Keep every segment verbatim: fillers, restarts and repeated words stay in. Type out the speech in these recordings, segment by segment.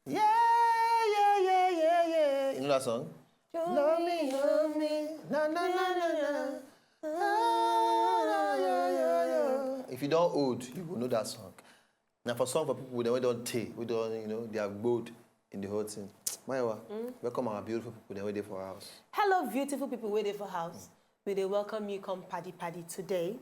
Yeah, yeah, yeah, yeah, yeah. You know that song? Love me, love me. Na, na, na, na, na. Ah, yeah, yeah, yeah. If you don't old, you will know that song. Now for some for people, they don't take, we don't, you know, they are good in the whole thing. Maiwa, welcome our beautiful people, they wait for our house. Hello, beautiful people waiting for house. We dey welcome you come party party today.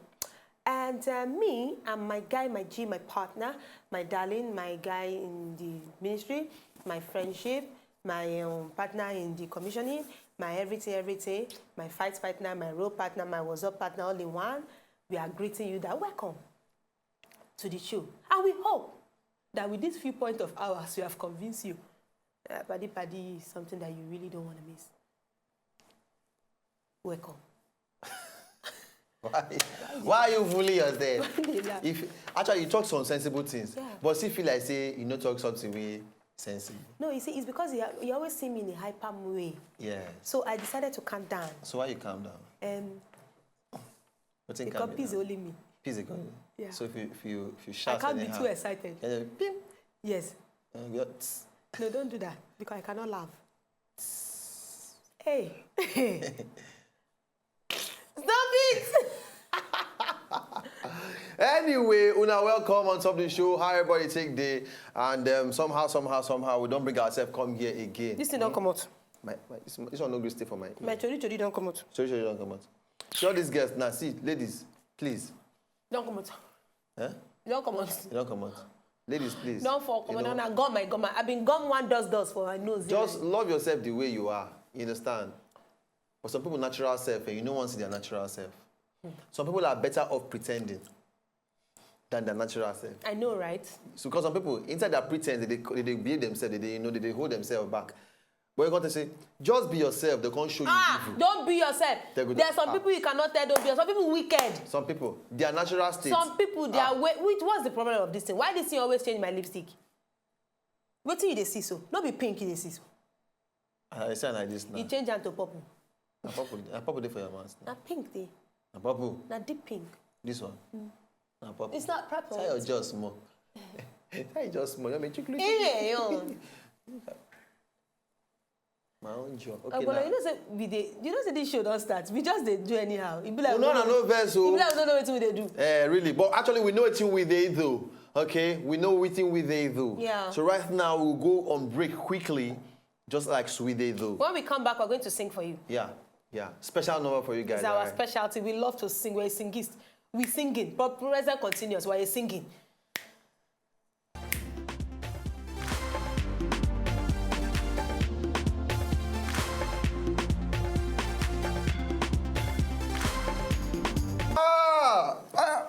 And uh, me and my guy, my G, my partner, my darling, my guy in the ministry, my friendship, my um, partner in the commissioning, my everything, everything, my fight partner, my role partner, my was up partner, all in one. We are greeting you that welcome to the show. And we hope that with this few point of hours, we have convinced you. Uh, paddy paddy is something that you really don't want to miss. Welcome. Why, why are you fooling yourself? Why dey laugh? If actually you talk some sensible things, Yeah. but still feel like say you no talk something wey sensible. No, you see, it's because you, you always see me in a hyper way. Yes. So I decided to calm down. So why you calm down? Um, Wetin because calm you peace down? Only me. Peace dey calm you. Yeah. So if you if you if you I shout can't be anyhow, too excited. Yeah, yeah, pim. Yes. And you go, tss. No, don't do that because I cannot laugh. Hey. Stop it! Anyway, una welcome on top of the show. How everybody take day, and um, somehow, somehow, somehow, we don't bring ourselves come here again. This thing don't come out. My, my, this, this one no gree stay for my. My chori chori don't come out. Sorry, sorry, don't come out. See all these girls now. See, ladies, please, Don't come out. eh? Don't come out. You don't come out. Ladies, please. Don't fall. You Come know, on, I gum my gum. I've been gum one dust dust for my nose. just love yourself the way you are. You understand? But some people natural self, and you no want see their natural self. Some people are better off pretending than their natural self. I know, right? So because some people inside their pretense, they, they, they behave themselves, they, they you know they, they hold themselves back. But you got to say, just be yourself. They can't show you Ah, evil. Don't be yourself. They go There are do- some ah. People you cannot tell don't be yourself. Some people wicked. Some people, their natural state. Some people, they Ah. Are. Wait, wait, what's the problem of this thing? Why this thing always change my lipstick? Wetin you dey see so? No be pink you dey see so. I say like this now. You change am to purple. Na purple, na purple dey for your mouth. Na pink dey. Na purple. Na deep pink. This one. Na purple. It's not purple. Say your jaw small. Say your jaw small. You make you look. Hey, yo. My own jaw. Okay, Okay, but now. You know say we dey. You know say this show don start. We just dey do anyhow. E be like Oh, no, no, no, verse. E be Oh. Like we don't know wetin we dey do. Eh, really. But actually, we know wetin we dey do. Okay, we know wetin we dey do. Yeah. So right now we'll go on break quickly, just like we dey do. When we come back, we're going to sing for you. Yeah, yeah. Special number for you guys. It's our Alright. Specialty. We love to sing. We're a singist. We singing. But present continuous. We're a singing. Ah, ah.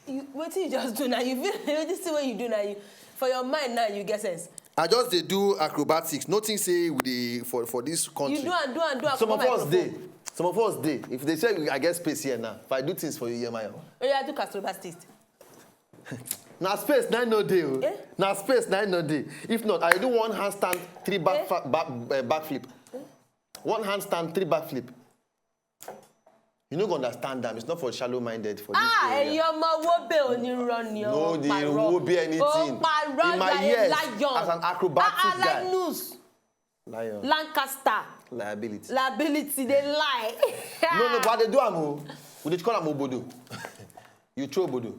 You, wetin you just do now? You feel this thing wey you do now? You, for your mind now, you get sense. I just dey do acrobatics. Nothing say we dey for for this country. You do and do and do. Some of Acrobat us microphone. Dey. Some of us dey. If they say I get space here now, if I do things for you here, my own. Oh yeah, do acrobatics. Na space na no dey. Oh. Eh? Na space na no dey. If not, I do one handstand, three back Eh? fa- back uh, backflip. One handstand, three backflip. You no go understand them. It's not for shallow-minded for this Ah, area. Ẹ̀yin ọmọ wo bẹ́ẹ̀ onírọ́ ni No, ọ́ the parọ́. wo be anything. Ó parọ́. In my You are a years, lion. As an acrobatic Ah, ah, guy. Linus. Lion. Lancaster. Liability. Liability dey lie. No, no, but they do am o. We dey call am obodo. You throw obodo.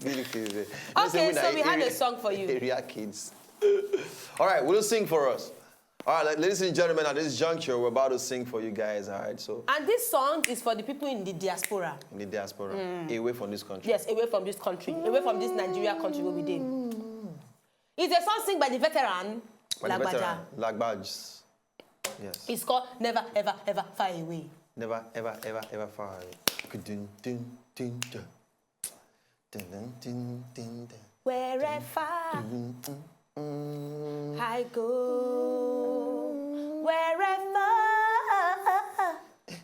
Really crazy. You know say Okay, we na so we had a area- song for you. Area kids. All right, we'll sing for us. All right, ladies and gentlemen, at this juncture, we're about to sing for you guys. All right, so And this song is for the people in the diaspora. In the diaspora, away from this country. Yes, away from this country, away from this Nigeria country where we dey. It's a song sung by the veteran. By the Lagbaja. Veteran, Lagbaj. Yes. It's called Never Ever Ever Far Away. Never, ever, ever, ever far away. Dun, dun, dun, dun. Dun, dun, dun, dun, dun. Wherever Dun, dun, dun. I go, wherever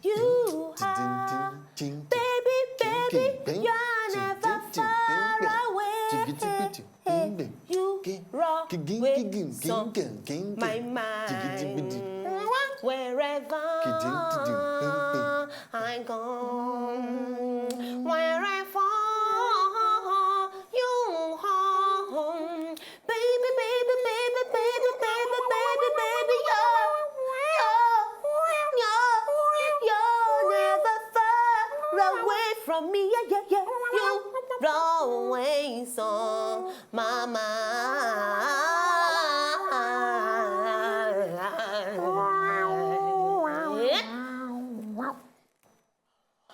you are, baby, baby, you're never far away. You rock with some my mind. Wherever I go. Away from me, yeah, yeah, yeah. You run away, song, mama.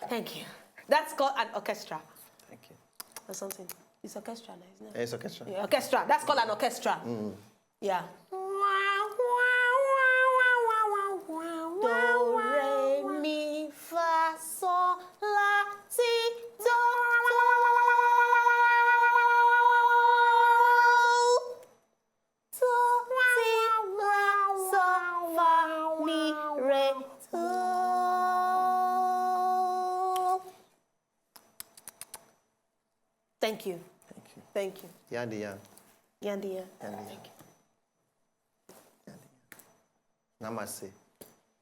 Thank you. That's called an orchestra. Thank you. Or something. It's orchestra now, isn't it? It's orchestra. Yeah, orchestra. That's called an orchestra. Yeah. Do, re, mi, fa, sol, la, ti, do. Do, ti, la, sol, fa, mi, re, do. Thank you. Thank you. Thank you. Yandi yan. Yandi, yeah. Yandi yan. Thank you. Namaste.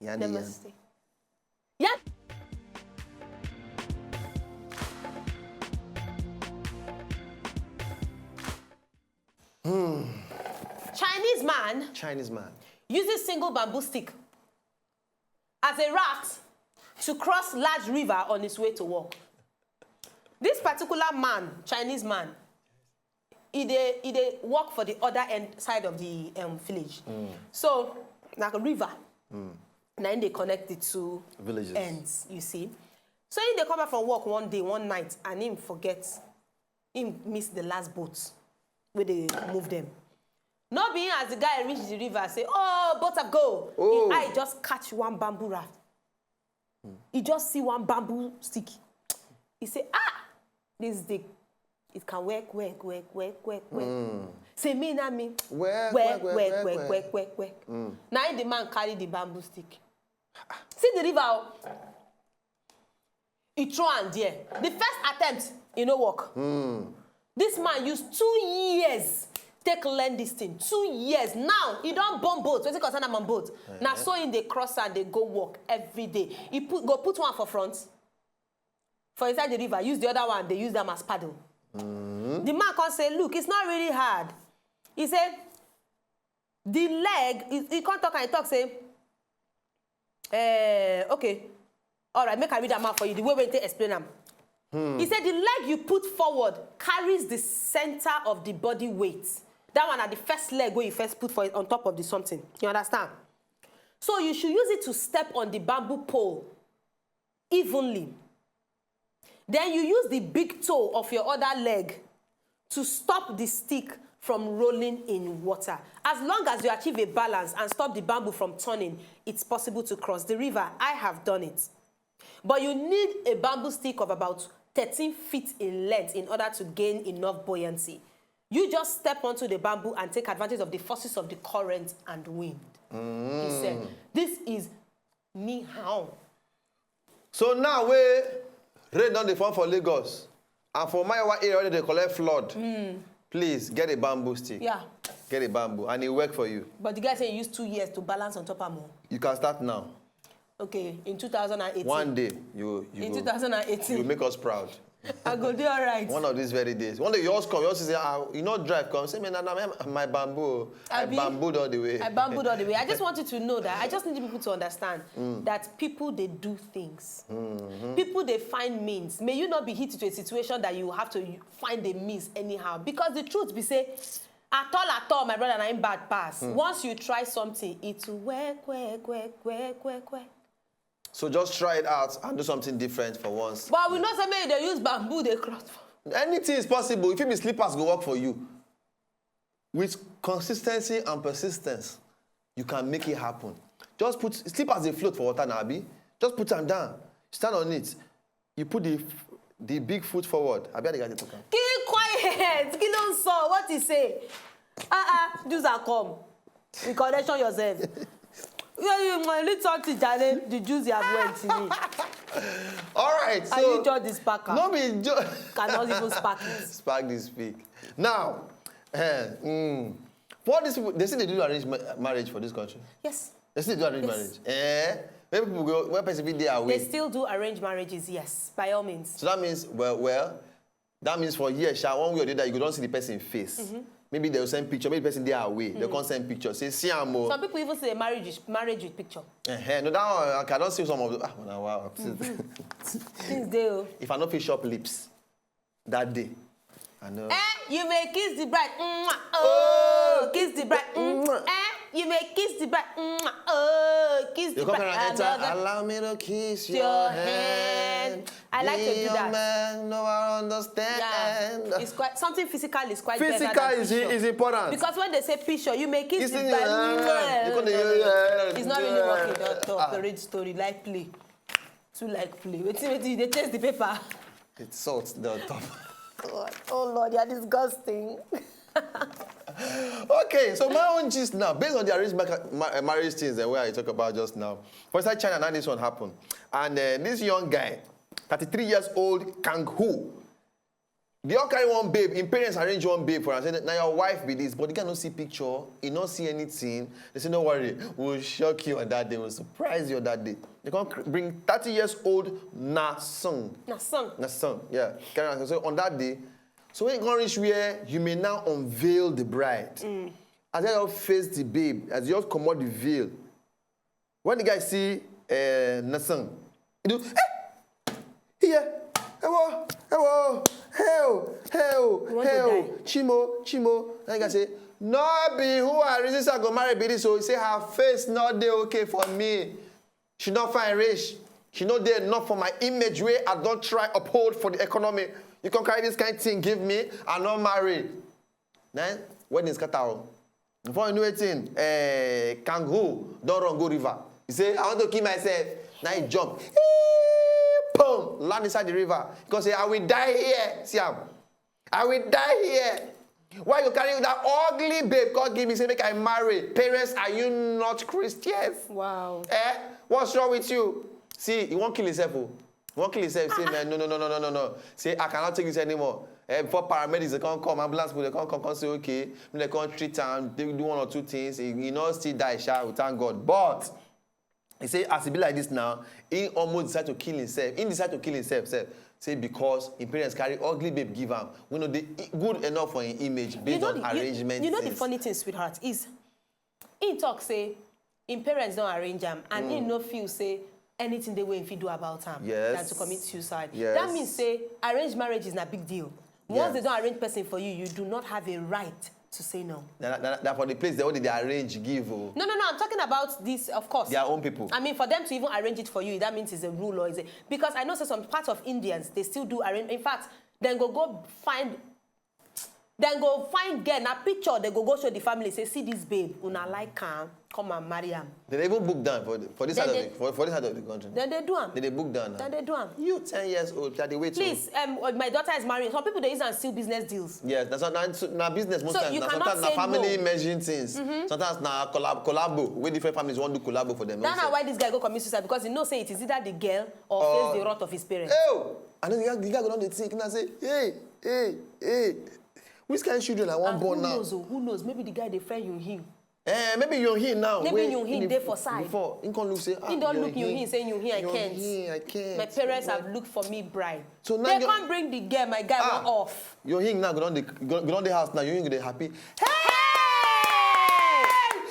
Yandi yan. Namaste. Yeah. Chinese man Chinese man. uses single bamboo stick as a raft to cross large river on his way to work. This particular man, Chinese man, he dey he dey work for the other end side of the um, village. So like a river, na him dey connect the two Villages. ends. You see, so he dey come back from work one day, one night, and him forget, him miss the last boat wey dey move them. No be him as the guy reach the river say, "Oh, boat have go." Oh. Him eye just catch one bamboo raft. He just see one bamboo stick. He say, "Ah, this thing, it can work, work, work, work, work, work." Say me na me. Work, Work, work, work, work, work, work, work. Now the man carry the bamboo stick. See the river. Oh. He throw am there. The first attempt, e no work. This man use two years take learn this thing. Two years. Now, he don burn boat. Wetin concern am on boat? Na so him dey cross and dey go work every day. He put, go put one for front, for inside the river, use the other one, dey use am as paddle. The man come say, "Look, it's not really hard." He say, the leg, he, he come talk and he talk say, eh, okay, all right, make I read am out for you, the way wey he take explain am. He said the leg you put forward carries the center of the body weight. That one na the first leg wey you first put for on top of the something. You understand? So you should use it to step on the bamboo pole evenly. Then you use the big toe of your other leg to stop the stick from rolling in water. As long as you achieve a balance and stop the bamboo from turning, it's possible to cross the river. I have done it. But you need a bamboo stick of about thirteen feet in length in order to gain enough buoyancy. You just step onto the bamboo and take advantage of the forces of the current and wind. He said, "This is ni hao." So now wey rain don dey fall for Lagos and for Mayowa area wey dey collect flood, please get a bamboo stick. Yeah. Get a bamboo and e work for you. But the guy say he used two years to balance on top am. Oh. You can start now. Okay, in two thousand eighteen. One day you you In go. two thousand eighteen. You make us proud. I go dey alright. One of these very days. One day you just come, you just say, "Ah, you no drive come." Say, "Man, na, na my bamboo. I Abi? Bambooed all the way." I bambooed all the way. I just want you to know that I just need people to understand that people, they do things. People, they find means. May you not be hit into a situation that you have to find a means anyhow. Because the truth be say, at all, at all, my brother, na him bad pass. Once you try something, it work, work, work, work, work, work. So just try it out and do something different for once. But we know say make you dey use bamboo dey cross. Anything is possible. If it be slippers go work for you. With consistency and persistence, you can make it happen. Just put slippers dey float for water na abi. Just put am down. Stand on it. You put the the big foot forward. Abi I dey get it talk am. Keep quiet. Kí ló ń sọ? What he say? Ah ah, juicer come. You correction yourself. You, you, you need something, Jale. The juice you have went to me. All right. Are So you just this packer? No be jo- Cannot even spark it. Spark this speak. Now, eh, mm, what these people, they say they do arrange ma- marriage for this country. Yes. They still do arrange Yes. marriage. Eh? Where people go, where person fit dey away. They still do arranged marriages, yes, by all means. So that means, well, well, that means for years, sha, one way or the other, you go don see the person face. Maybe they'll send picture, maybe the person they are away. They'll come send picture. Say, "See, I'm." Some people even say marriage is marriage with picture. Uh-huh. No, that one, okay, I don't see some of the. Ah, well, wow. Things they oh. If I no fit shop lips that day, I know. Eh, you may kiss the bride. Mwah. Oh, kiss the bride. Mm. Eh, you may kiss the bride. Mwah. Oh, kiss the You come bride. and enter. Another Allow me to kiss your your hand. hand. I like to Be do your that. Man, no, I Yeah, understand. It's quite something physical is quite better Physical than is, picture. is important. Because when they say picture, you may kiss It's the in bride. your hand. You No, couldn't no, hear no. that. It's not really working. Ah. Doctor, read story like play. Too like play. Wait, wait, they chase the paper. It's salt, the top. God. Oh Lord, you're disgusting. Okay, so my own gist now, based on the arranged ma- ma- uh, marriage things and where I talk about just now. For inside China, now this one happened. And uh, this young guy, thirty-three years old, Kang Hu, they all carry one babe. Him parents arrange one babe for am. Say, "Now your wife be this," but the guy no see picture, he no see anything. They say, "No worry, we'll shock you on that day, we'll surprise you on that day." They come cr- bring thirty years old Na Sung. Na Sung. Na Sung, yeah. Carry am. So on that day, so when you come reach where you may now unveil the bride, as you just face the babe, as you just comot the veil, when the guy see uh, Na Sung, he do, "Eh! Here! Ewo! Ewo! Hell! Hell! You want to Hell! Die. Chimo! Chimo!" And the guy say, "No be who I reason say I go marry be this." So he say, "Her face not dey okay for me. She not fine reach. She not dey enough for my image wey I don try uphold for the economy. You come carry this kind thing give me, I no marry." Then wedding scatter o. Before you know wetin, eh, Kang Hu don run go river. He say, "I want to kill myself." Now he jump. Boom! Land inside the river. He come say, "I will die here." See am. "I will die here. Why you carry that ugly babe come give me say make I marry? Parents, are you not Christians?" Wow. Eh? What's wrong with you? See, he won't kill himself. Oh. He won't kill himself. Say, "Man, no, no, no, no, no, no, no." Say, "I cannot take this anymore." Eh, before paramedics they come come, ambulance people they come come, come say, "Okay," when they come treat him, they do one or two things. He, he not still die, sha. We thank God. But he say, as he be like this now, he almost decide to kill himself. He decide to kill himself, sef. Say because his parents carry ugly babe give am. We know they good enough for his image based You know, on the, you, arrangement. you know the Things. Funny things, sweetheart, is he talk say him parents don't arrange am and he no feel say anything they way if he do about am Yes. than to commit suicide. Yes. That means say arranged marriage is a big deal. Once Yes. They don't arrange person for you, you do not have a right to say no. That, that, that for the place they already arrange give. Oh. No, no, no. I'm talking about this, of course. Their own people. I mean, for them to even arrange it for you, that means it's a rule or is it? Because I know say some part of Indians they still do arrange. In fact, then go go find, then go find girl na picture. They go go show the family. Say, "See this babe, una like am, come and marry am." They dey even book down for the, for this Then side they- of the, for, for this side of the country. Then they do am. They dey book down now. Then they do am. You ten years old, that they wait. Please, um, my daughter is marrying. Some people they use and steal business deals. Yes, that's not, that's not business most So times. You Now, cannot sometimes na say family no. Merging things. Sometimes na collab, collabo. Where different families want to collabo for them. That's why this guy go commit suicide because he know say it is either the girl or Or- face the wrath of his parents. Oh, and then the guy, the guy go down the thing and say, "Hey, hey, hey, which kind of children I want And born who now?" knows? Oh, who knows? Maybe the guy they friend Yoon Hee. Eh, maybe Yoon Hee now. Maybe Wey Yoon Hee in the- dey for side. Before, he come look say, "Ah, He don't Yoon look Yoon Hee. Hee, say, "Yoon Hee, I Yoon can't. Hee, I can't. My parents But have looked for me bride." So now They you- Can't bring the girl, my guy Ah. Went off. Yoon Hee now go down the, go, go down the house now. Yoon Hee go dey happy. Hey!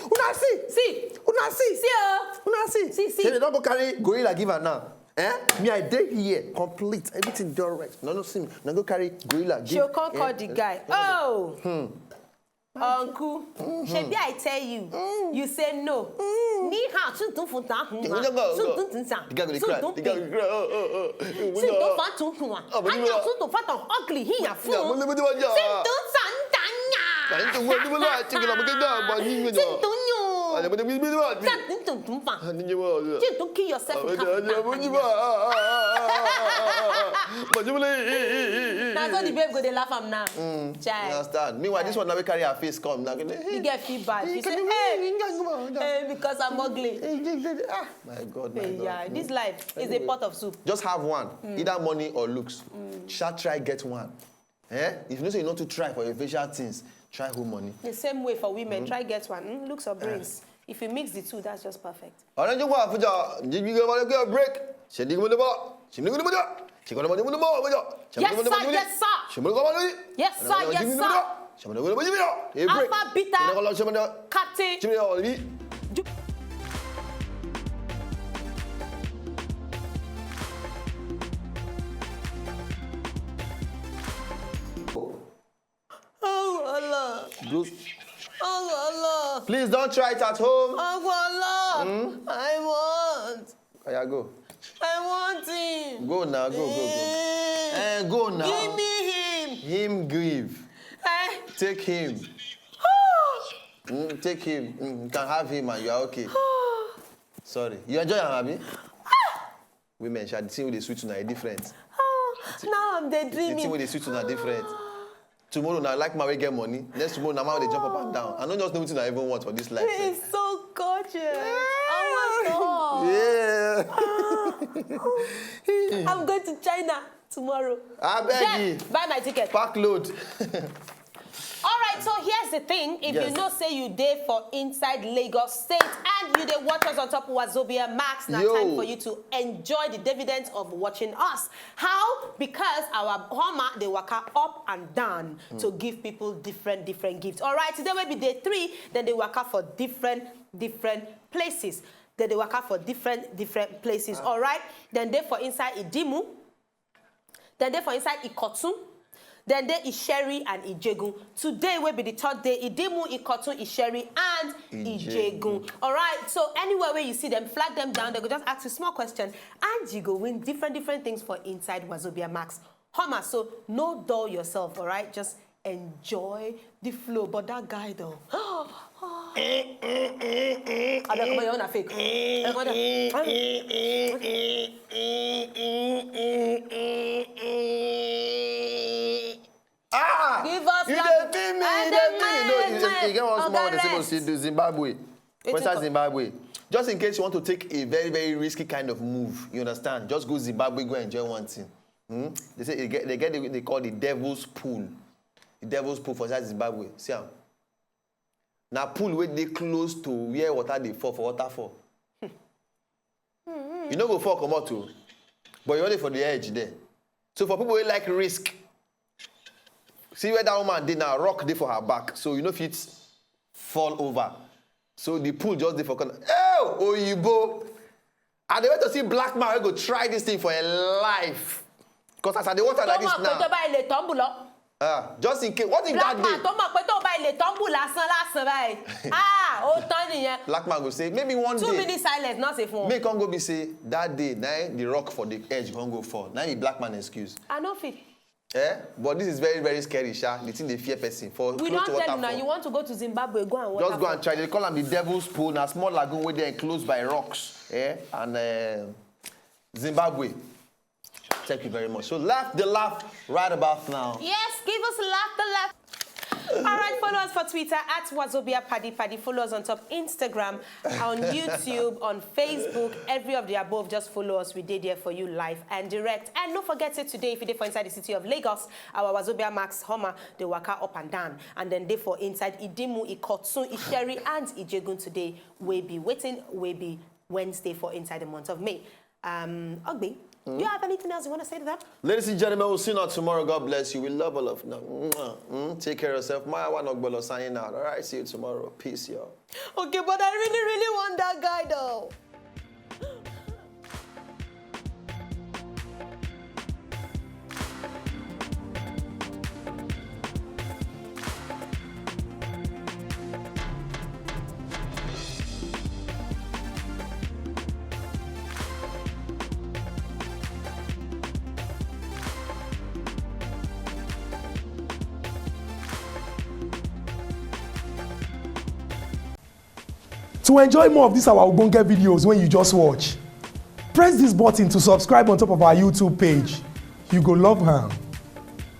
Una see, See, una see, see, oh. Una see. See, see. Say they don't go carry gorilla give her now. Eh? Me, I dey here, complete. Everything done right. No, no, see me. Now go carry gorilla give. She'll come call the guy. Oh, uncle, shebi I tell you, you say no. Ni ha tun tun fun ta hun ha. Tun tun tun sa. The guy go dey cry. The guy go dey cry. Oh, oh, oh. Tun tun fa tun hun ha. Oh, but you Anya know- tun tun fa tun ugly hi ya fun. Yeah, mo le mo le wa ja. Tun tun sa nda nya. Na yin tun wo ni mo la ti gina mo ke da ba ni ni. Tun tun yo. Ale mo le mo le wa ti. Sa tun tun tun fa. Ni mo. Tun tun kill yourself. Mo ni mo. Na so the babe go dey laugh am now. Chai. You understand? Meanwhile, this one now we carry her face come. Now, You get feel bad. You say, "Hey, hey, because I'm ugly." Ah, my God, my God. Yeah, this life is a pot of soup. Just have one, either money or looks. Shall try get one. Eh? If you know say you not to try for your facial things, try who money. The same way for women, try get one. Mm, looks or brains. If you mix the two, that's just perfect. Ọ̀rẹ́ jókòó àfúnjà, jíjí gbé wọlé gbé break. Ṣé ní gbọ́dọ̀ bọ̀? Ṣé ní gbọ́dọ̀ bọ̀? Ṣé gbọ́dọ̀ bọ̀? Ṣé gbọ́dọ̀ bọ̀? Yes, sir, yes, sir. Ṣé gbọ́dọ̀ bọ̀? Yes, sir, yes, sir. Alpha Beta. Captain. Oh Allah. Please don't try it at home. Oh Allah. Hmm? I want. Oya, go. I want him. Go now, go, go, go. Eh. Eh, go now. Give me him. Him give. Eh. Take him. Mm, take him. Mm, you can have him and you are okay. Sorry. You enjoy am, abi? Women, sha, the thing wey dey sweet una e different. Oh, now I'm daydreaming. The thing wey dey sweet una different. Tomorrow na like man wey get money. Next tomorrow na man wey dey jump up and down. I no just know wetin I even want for this life. He's so gorgeous. Oh my God. Yeah. I'm going to China tomorrow. I beg you. Buy my ticket. Pack load. All right, so here's the thing. If you know say you dey for inside Lagos State and you dey watch us on top of Wazobia Max, na time for you to enjoy the dividends of watching us. How? Because our Homa dey waka up and down to give people different, different gifts. All right, today wey be day three, then dey waka for different, different places. Then dey waka for different, different places. All right, then dey for inside Idimu. Then dey for inside Ikotun. Then dey Isheri and Ijegun. Today wey be the third day, Idimu, Ikotun, Isheri and Ijegun. All right, so anywhere where you see them, flag them down. They go just ask you small question, and you go win different, different things for inside Wazobia Max. Homa, so no dull yourself, all right? Just enjoy the flow. But that guy though. Abeg, come on, your own na fake. Abeg, come on. Ah, give us you dey feel me, you dey feel me. No, you, you get one small one. They say, see, do Zimbabwe. Western Zimbabwe. Just in case you want to take a very, very risky kind of move, you understand? Just go Zimbabwe, go enjoy one thing. Hmm? They say they get, they get the, they call the devil's pool. The devil's pool for inside Zimbabwe. See am. Na pool wey dey close to where water dey fall for waterfall. You no go fall comot o, but you only for the edge there. So for people wey like risk, see where that woman dey now, rock dey for her back, so you no fit fall over. So the pool just dey for corner. Hey, oyibo! I dey wait to see black man wey go try this thing for a life. Because as I dey watch am like this now, tó mọ̀ pé tó bá ilé tọ́ǹbù lọ. Ah, just in case, what if that day? Black man tó mọ̀ pé tó bá ilé tọ́ǹbù lásán lásán báyìí. Ah, ó tán nìyẹn. Black man go say, maybe one day. Two minutes silence, not safe one. Make come go be say, that day, na the rock for the edge come go fall. Na the black man excuse. I no fit. Eh? But this is very, very scary, sha. The thing dey fear person. For we don tell you now, you want to go to Zimbabwe, go and water. Just go and try. They call am the devil's pool. Na small lagoon wey dey enclosed by rocks. Eh? And uh, Zimbabwe. Thank you very much. So laugh the laugh right about now. Yes, give us laugh the laugh. All right, follow us for Twitter at Wazobia Paddy Paddy. Follow us on top Instagram, on YouTube, on Facebook, every of the above. Just follow us. We dey there for you live and direct. And don't forget it today, if you dey for inside the city of Lagos, our Wazobia Max Homa dey waka up and down. And then dey for inside Idimu, Ikotun, Isheri, and Ijegun today. We be waiting, we be Wednesday for inside the month of May. Um, Ogbe, do you have anything else you want to say to them? Ladies and gentlemen, we'll see you all tomorrow. God bless you. We love all of you. Mm, take care of yourself. My one Ogbolo signing out. All right, see you tomorrow. Peace, y'all. Okay, but I really, really want that guy though. To enjoy more of these our ogbonge videos when you just watch, press this button to subscribe on top of our YouTube page. You go love am.